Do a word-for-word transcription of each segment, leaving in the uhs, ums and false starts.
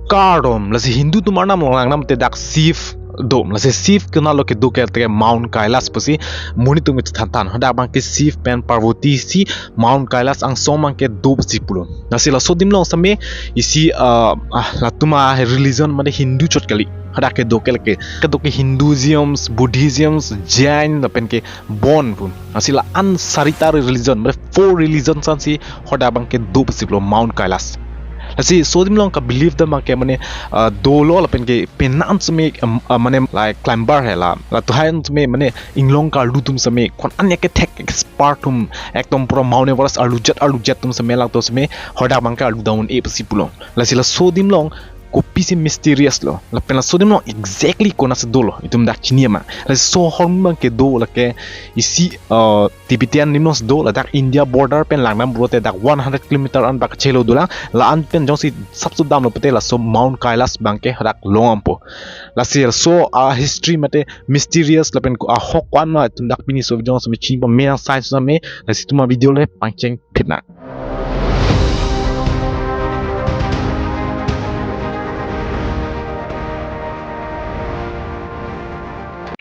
Kardom, lasi Hindu atum arnam along langnam te dak Shiv do, lasi Shiv konatlo kedo ke te Mount Kailash pusi monit atum kachethan than. Hadak abangke Shiv pen Parvati si Mount Kailash angsong abangke do pusi pulo. Lasi laso adim along same isi, ah, ah, latum a religion mane Hindu chot kali. Hadak kedo ke lake, kedo ke Hinduism, Buddhism, Jain, lapen ke Bon pun. Lasi la-an sarita religion, mane four religion ansi hadak abangke do pusi pulo Mount Kailash. Lasi laso adim along ka-believe dam abangke mane, ah, dolo lapen ke penang same, um, ah, mane like climber he la. La tuhan same mane inglong karlu atum same ko-an ya kethek expert atum ekdom pura Mount Everest arlu jet arlu jet atum same lang to same hadak abangke arlu dam un-e pusi pulo. Lasi laso adim along kopisi mysterious lo. Lapen laso adim along exactly konatsi dolo, itum dak chini ma. Laso ahormu abangke do lake isi, uh, Tibetan adim alongsi do, ladak India border pen langnam pulote dak one hundred kilometer an bak chelo dolang. La-an pen jongsi sapso damlo pute laso Mount Kailash abangke hadak long dampo. Lasi laso a history mate mysterious lapen ko-, ahok ko-an ma itum dak pini laso video along same chini pame, science same, lasi itum a video le pangcheng phit nang.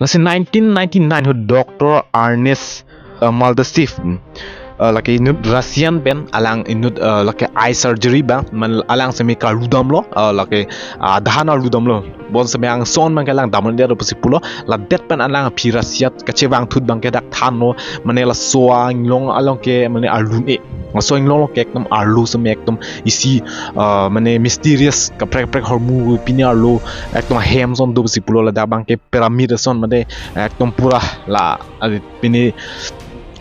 Lasi nineteen ninety-nine ahut Doctor Ernest, uh, Maldacif, hmm, uh, lake inut Russian pen alang inut, uh, lake eye surgery abang, man alang same karlu damlo, uh, lake, uh, dahan arlu damlo. Bon same angsong abangke alang dam un-e do pusi pulo, ladet pen alang aphi Russia kachevang thut abangke dak thanlo, mane laso a inglong along ke mane arlu un-e. Laso inglong along ke ekdom arlu same ekdom isi, ah, mane mysterious kaprek kaprek ahormu pini arlu ekdom ahem ason do pusi pulo, ladak abangke pyramid ason mane ekdom pura la, ah, pini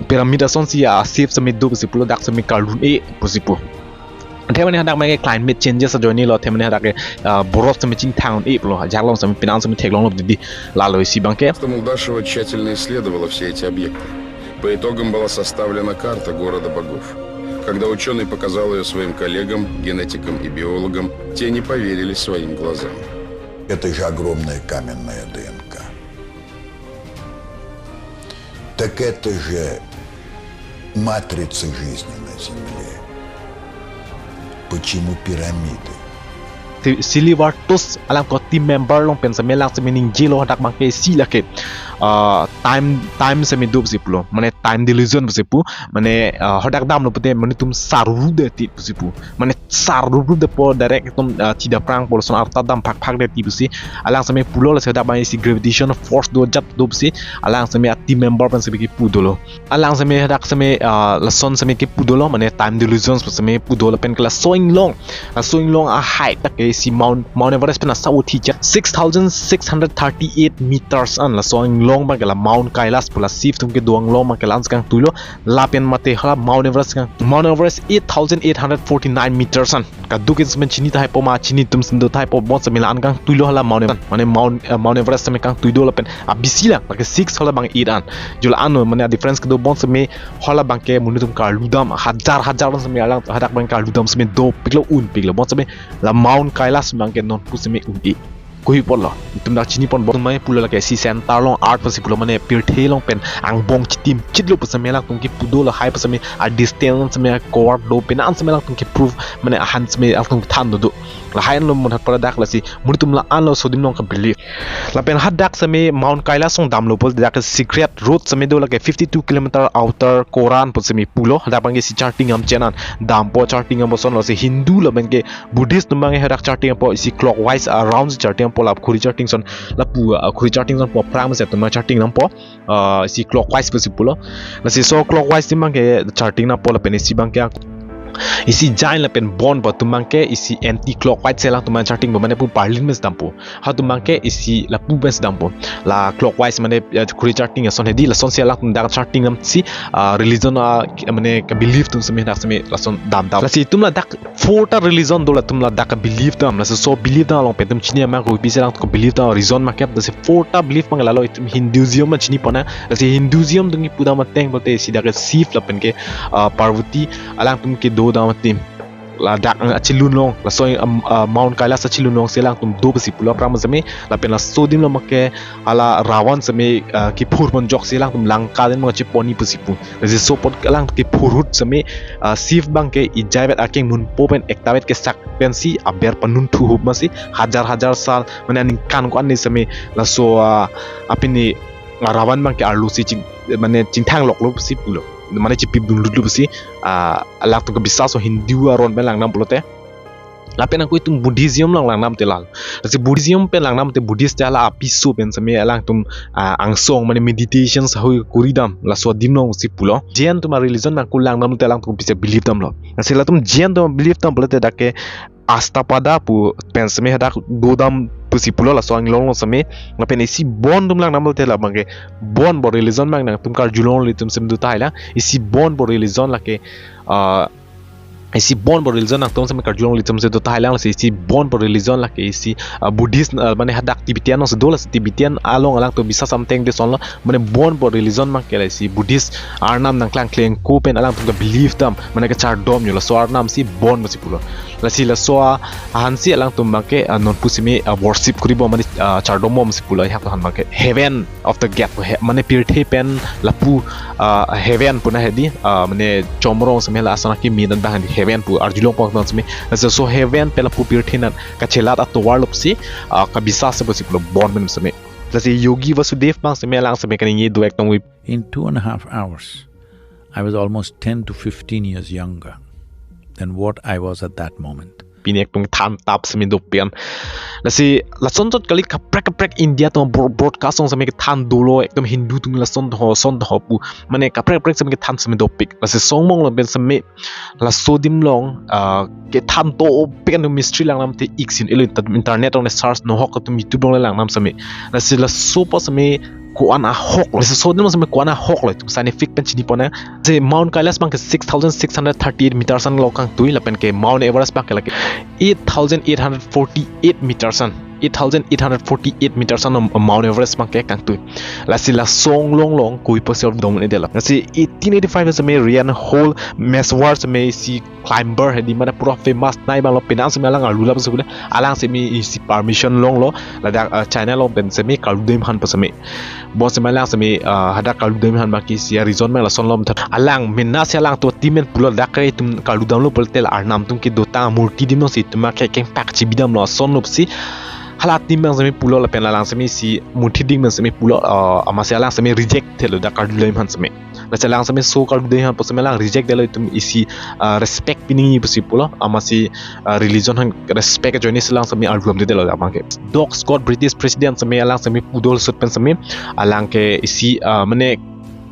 pyramid asonsi a shape same do pusi pulo, dak same karlu un-e pusi pu. Athe mane hadak mane climate changes ajoine lo, athe mane hadak ke, ah, borof same chingthang un-e pulo, ajak along same penang same theklonglo didi, lalo isi abangke. Что Мулдашева тщательно исследовала все эти объекты. По итогам была составлена карта города богов. Когда ученый показал ее своим коллегам, генетикам и биологам, те не поверили своим глазам. Это же огромная каменная ДНК. Так это же матрица жизни на Земле. Почему пирамиды? Si-, Silivartos alang ko team member along pen same lang same ningjelo hadak abangke isi lake, ah, time, time same do pusi pulo, mane time delusion pusi pu, mane, ah, hadak damlo pute mane itum saruru det ti pusi pu, mane saruru detpo direct itum, ah, chida prangpo, lason arta dam phak phak det ti pusi alang same pulo. Lasi hadak abang isi gravitation force do jat do pusi alang same a team member pen same kepu dolo. Alang same hadak same, ah, lason same kepu dolo, mane time delusions pu same pu dolo, lapen ke laso inglong, laso inglong a height dak ke isi Mount, Mount Everest pen asap uthi chak six thousand six hundred thirty-eight meters an. Laso inglong abangke la Mount Kailash pu la Shiv atum kedo inglong abangke la-ansi kangtuilo, lapen mate hala Mount Everest kang, Mount Everest eight thousand eight hundred forty-nine meters an. Kadokave same chini tahai po ma, chini atum same do tahai po, bon same la-an kangtuilo hala Mount Everest. Mane Mount, eh, Mount Everest same kangtui do lapen abisi lang, lake six hala abang eight an. Jo la-an mane a difference kedo, bon same hala abangke monit atum karlu dam, hajar hajar an same alang hadak abang karlu dam same dopiklo, unpiklo. Bon same la Mount Kailash abangke non pu same un-e. Kohi apotlo, itum dak chini pon, bon same pulo lake isi center along art pusi pulo, mane pirthe along pen angbong chitim chitlo pu same alangtum kepu dolo, hai pu same a distance same a cover do, penang same alangtum ke proof, mane ahan same alangtum than do do. Lahai anlo monat pada dak, lasi monit atum la-anlo laso adim along ka-believe. Lapen hadak same Mount Kailash along damlo pulote dak secret road same do, lake fifty-two kilometer outer Koran pu same pulo. Hadak abangke isi charting am chenan dampo, charting am boson lo, si Hindu lapen ke Buddhist atum abangke hadak charting dampo, isi clockwise around si charting dampo, la khuri charting ason, lapu, ah, khuri charting ason pu aphrang si atum charting dampo, ah, isi clockwise pusi pulo. Lasi laso clockwise adim abangke charting dampo, lapen isi abangke isi Jain lapen Bon pu atum abangke isi anti clockwise si alangtum charting po, mane pu parlin mes dampo. Halatum abangke isi lapu mes dampo. La clockwise mane, eh, khuri charting ason hedi, lason si alangtum dak charting damsi, ah, religion, ah, mane ka-believe atum same dak same lason dam dam. Lasi itum ladak four ta religion do, latum ladak ka-believe dam. Lasi laso believe dam along pen itum chini ma, kopisi alangtum ka-believe dam reason ma kep, lasi four ta believe abang lalo, itum Hinduism ma chini pon nang. Lasi Hinduism atum kepu dam ateng pulote isi dak ke Shiv lapen ke, ah, Parvati alangtum kedo dam adim. ladak, eh, achilun along, laso, um, uh, Mount Kailash achilun along si alangtum do pusi pulo aphrang seme, lapen laso adim along abangke hala Ravan seme, uh, kiphur ponjok si alangtum Lanka adim along chepon-i pusi pu. Lasi laso apot alang kiphur ahut seme, uh, Shiv abangke ejaivet akeng munpo pen ektavet kesak pensi aber panunthu ahut masi hajar hajar sal, mane aningkan ko-an ni seme laso, uh, apini, uh, Ravan abangke arlo si ching, mane chingthang loklo pusi pulo. Mane chipip dunlutlo pusi, ah, alangtum kebisas ason Hindu aron pen langnam pulote. Lapen ako itum Buddhism along langnam te lal. Lasi Buddhism pen langnam te Buddhist te hala apiso pen seme alangtum, ah, angsong mane meditation sahoi kuridam laso adim along si pulo. Jain atum a-religion nangku langnam te alangtum pisa believe damlo. Lasi latum Jain atum believe dam pulote dak ke Ashtapada pu pen seme hadak dodam pusi pulo laso anglong along seme. Lapen isi Bon atum langnam te labangke Bon bo religion abang nangtum karjulong ilitum seme do tahai lang. Isi Bon bo religion lake, ah, isi Bon bo religion nangtum seme karjulong ilitum seme do tahai lang. Lasi isi Bon bo religion lake isi, ah, Buddhist, ah, mane hadak Tibetan along si do, lasi Tibetan along alangtum bisa something de sonlo. Mane Bon bo religion abangke lasi Buddhist arnam nangklang kleng ko pen alangtum ke believe dam, mane kechardom yo laso arnam si Bon pusi pulo. Lasi laso a-, ahan si alangtum abangke, ah, nonpu seme, ah, worship kuribom mane, ah, chardom bom si pulo, hak ahan abangke Heaven of the Gate, he-, mane pirthe pen lapu, ah, heaven pu na hedi, ah, mane chomrong seme la asana kimi dan abang di heaven pu arjulong pon seme. Lasi laso heaven pen lapu pirthe nat kachelat atovar lop si, ah, kabisas pusi pulo Bon pen seme. Lasi Yogi Vasudev abang seme alang seme kaningje do ekdom wi. In two and a half hours, I was almost ten to fifteen years younger than what I was at that moment. Pini ekdom than tap seme dopik an. Lasi lason chot kali kaprek kaprek India atum bro-, broadcast along seme kethan dolo ekdom Hindu atum lason ho son ho pu. Mane kaprek kaprek seme kethan seme dopik. Lasi song mong lo pen seme laso adim along, ah, kethan dopik an mystery langnam te ik sin elo inter-, internet along search nohok atum YouTube along langnam seme. Lasi laso pa seme ko-an ahok lo. Lasi laso adim seme ko-an ahok lo itum scientific pen chini pon nang. Lasi Mount Kailash abangke six thousand six hundred thirty-eight meters an lo kangtui lapen ke Mount Everest abangke lake eight thousand eight hundred forty-eight meters an. Eight thousand eight hundred forty-eight meters an Mount Everest abangke kangtui. Lasi laso anglong along koi pasal dong ne dela. Lasi eighteen eighty-five seme Reinhold Messner seme isi climber hedi mane pura famous nai abang lo, penang seme alang arlu lap sukule, alang seme isi permission longlo ladak, ah, China along pen seme karlu dam aphan pu seme. Bon seme alang seme, ah, hadak karlu dam aphan abangke isi a-reason abang lason lo tha. Alang mena si alangtum team pen pulo dak ke itum karlu damlo pulote la arnam atum kedo tang murti adim along si itum ke kengpak chibi damlo ason lo si. Hala team abang seme pulo lapen alang seme isi murti adim abang seme pulo, ah, amatsi alang seme reject thelo dak karlu dam aphan seme. Lasi alang seme laso karlu dam aphan pu seme alang reject detlo itum isi, ah, respect pinangji pusi pulo. Amatsi, ah, religion aphan respect ajoine si alang seme arlu dam detlo dak abangke. Doc Scott British president seme alang seme pu dolo ahut pen seme alang ke isi, ah, mane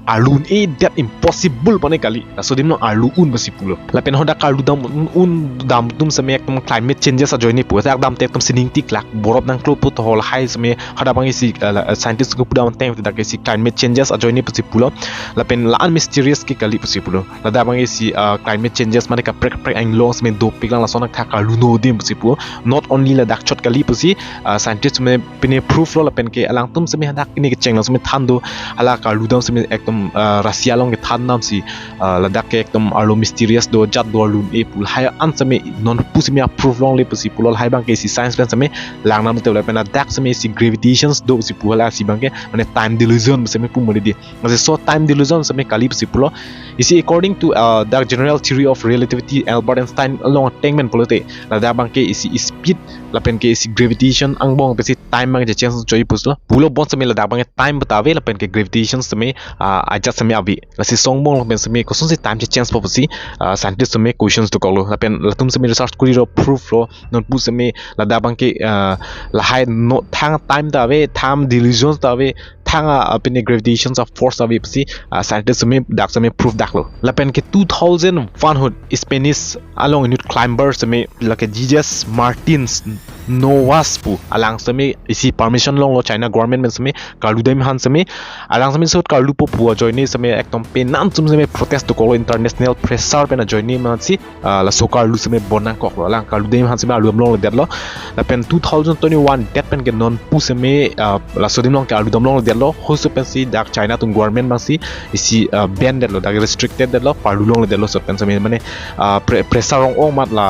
arlu un-e det impossible pone kali. Laso adim along arlu un pusi pulo. Lapen hadak karlu dam un, un dam atum seme ekdom climate changes ajoine pu. Hadak dam te ekdom sining tiklak. Borop nangklo pu to lahai seme hadak abang isi, ah, la, ah, scientist ke pu dam ateng dak isi climate changes ajoine pusi pulo. Lapen la-an mysterious ke kali pusi pulo. Ladak abang isi, ah, climate changes mane kaprek kaprek anglong seme dopik lang lason athak karlu no adim pusi pu. Not only ladak chot kali pusi, ah, scientist seme pine proof lo lapen ke alangtum seme hadak pine kecheng lo seme than do hala karlu dam seme ekdom, ah, Russia along kethan dam si, ah, ladak ke ekdom arlo mysterious do jat do arlu un-e pu lahai an seme nonpu seme a-proof longle pusi pulo lahai abangke isi science pen seme langnam te lapen ladak seme isi gravitations do si pu hala si abangke mane time delusion seme pu mane di. Mane laso time delusion seme kali pusi pulo. Isi according to, uh, the general theory of relativity, Albert Einstein along ateng pen pulote ladak abangke isi speed lapen ke isi gravitation angbong pensi time abang je change choi pusi lo. Pulo bon seme ladak abangke time beta ave lapen ke gravitation seme, uh, ajat seme ave. Lasi song mong lo pen seme kosonsi time je change po pusi, uh, scientist seme questions dokoklo. Lapen latum seme research kuri lo proof lo nonpu seme ladak abangke, uh, lahai no thang time ta ave, time delusions ta ave, thang a, a, pine gravitations of force ave pusi, ah, scientist seme dak seme proof daklo. Lapen ke two thousand one ahut Spanish along inut climber seme lake Jesus Martins Nowas pu alang seme isi permission longlo China government pen seme karlu dam aphan seme, alang seme sot karlupo pu ajoine seme ekdom penang atum seme protest dokoklo, international pressure pen ajoine masi, ah, laso karlu seme bon nangkoklo, alang karlu dam aphan seme arlu dam longledetlo. Lapen two thousand twenty-one det pen ke nonpu seme, ah, laso adim along ke arlu dam longledetlo, halaso pensi dak China atum government abangsi isi, ah, ban detlo, dak restricted detlo, parlu longledetlo, laso pen seme mane, ah, pre- pressure ong-ong amat la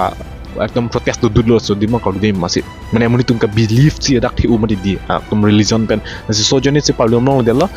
ekdom protest dodunlo laso adim along karlu dam masi. Mane monit atum ke belief si dak the-u mati di, ah, atum religion pen. Lasi laso ajoine si parlu dam longledetlo.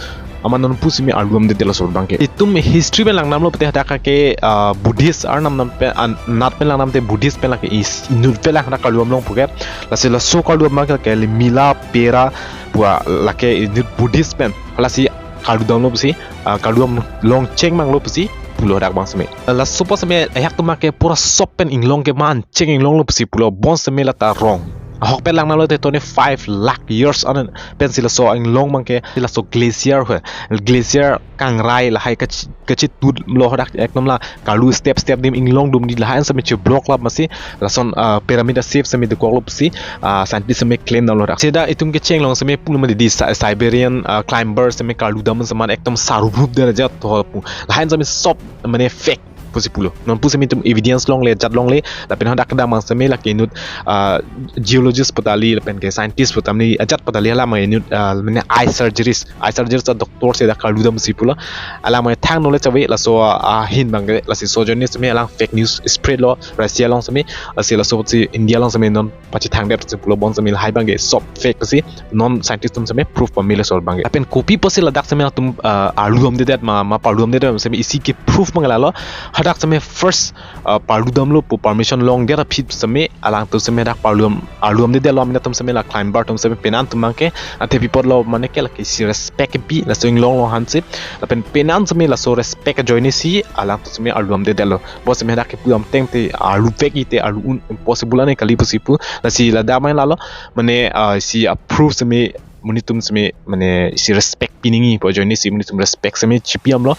Amat nonpu seme arlu damdedetlo laso abangke. Itum history pen langdamlo pute hadak ke, ah, Buddhist arnam nam pen, ah, nat pen langdam te Buddhist pen lake is inut pen lang hadak karlu dam long puke. Lasi laso karlu dam abangke lake Mila Perla pu lake inut Buddhist pen. Lasi karlu damlo pusi, ah, karlu dam long cheng manglo pusi pulo hadak abang seme. Laso pu seme ayak atum ke pura sop pen inglong ke man cheng inglonglo pusi pulo, bonseme lata wrong. Ahokpet langdamlo te twenty-five lakh years an pensi laso inglong abangke laso glacier ho, glacier kangrai lahai kachi- kachitutlo hadak, ekdom la karlu step step adim inglong dum di lahai an seme cheblock lap masi lason, ah, pyramid a shape seme dokoklo pusi, ah, scientist seme claim damlo hadak. Seta itum ke cheng long seme pulo mati di Si- Siberian, ah, climber seme karlu dam seme ekdom sarup rup dera jat to pu. Lahai an seme sop mane fake pusi pulo. Nonpu seme itum evidence longle, ajat longle, lapen hadak kedamtang seme lake inut, ah, geologist pu ta kali lapen ke scientist pu ta kali, ajat pu ta kali, alang abang inut, ah, mane eye surgeries, eye surgeries a doctor si dak karlu dam si pulo. Alang abang thang knowledge ave, laso, ah, ahin abangke, lasi laso ajoine seme alang fake news spread lo Russia along seme, lasi laso si India along seme non pachethangdet si pulo, bonseme lahai abangke sop fake si non scientist atum seme proof pamelo laso abangke. Lapen kopi pusi ladak seme atum, ah, arlu damdedet ma, ma parlu damdedet seme isi ke proof abangke lalo. Hadak seme first, ah, parlu damlo pu permission longdet aphi seme alangtum seme dak parlu dam, arlu damdedetlo, amin atum seme la climber atum seme penang atum abangke athe pi apotlo mane ke lake isi respect pi laso inglong along aphan si. Lapen penang seme laso respect ajoine si alangtum seme arlu damdedetlo. Bonseme hadak kepu dam teng te arlu vek-i te arlu un impossible ane kali pusi pu. Lasi ladak abang lalo mane, ah, isi a proof seme monit atum seme mane isi respect pi nangji pu ajoine si monit atum respect seme chipi damlo.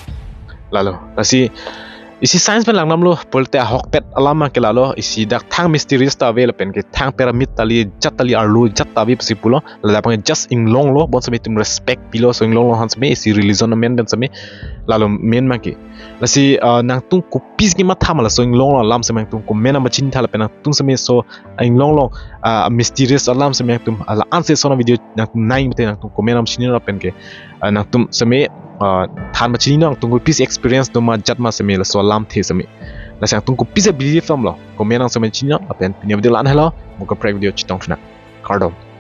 Lalo. Lasi isi science pen langdamlo pulote ahokpet alam abangke lalo, isi dak thang mysterious ta ave lapen ke thang pyramid ta kali, jat ta kali, arlo jat ta ave pusi pulo. Ladak abang just inglonglo, bonseme itum respect pilo laso inglong along aphan seme, isi religion amen pen seme, lalo main abangke. Lasi, ah, nangtum kopisi kematha ma laso inglong along alam seme nangtum comment nangpachini tha lapen nangtum seme laso inglong along, ah, mysterious alam seme nangtum, ah, la-an si lason a video nangtum nangji pute nangtum comment nangpachini lapen ke, ah, nangtum seme, ah, than pachini nangtum kopisi experience do ma jat ma seme laso alamthe seme. Lasi nangtum kopisi believe damlo comment nang seme chini lapen pini video la-an helo, mo kaprek video chetong thunang. Kardom.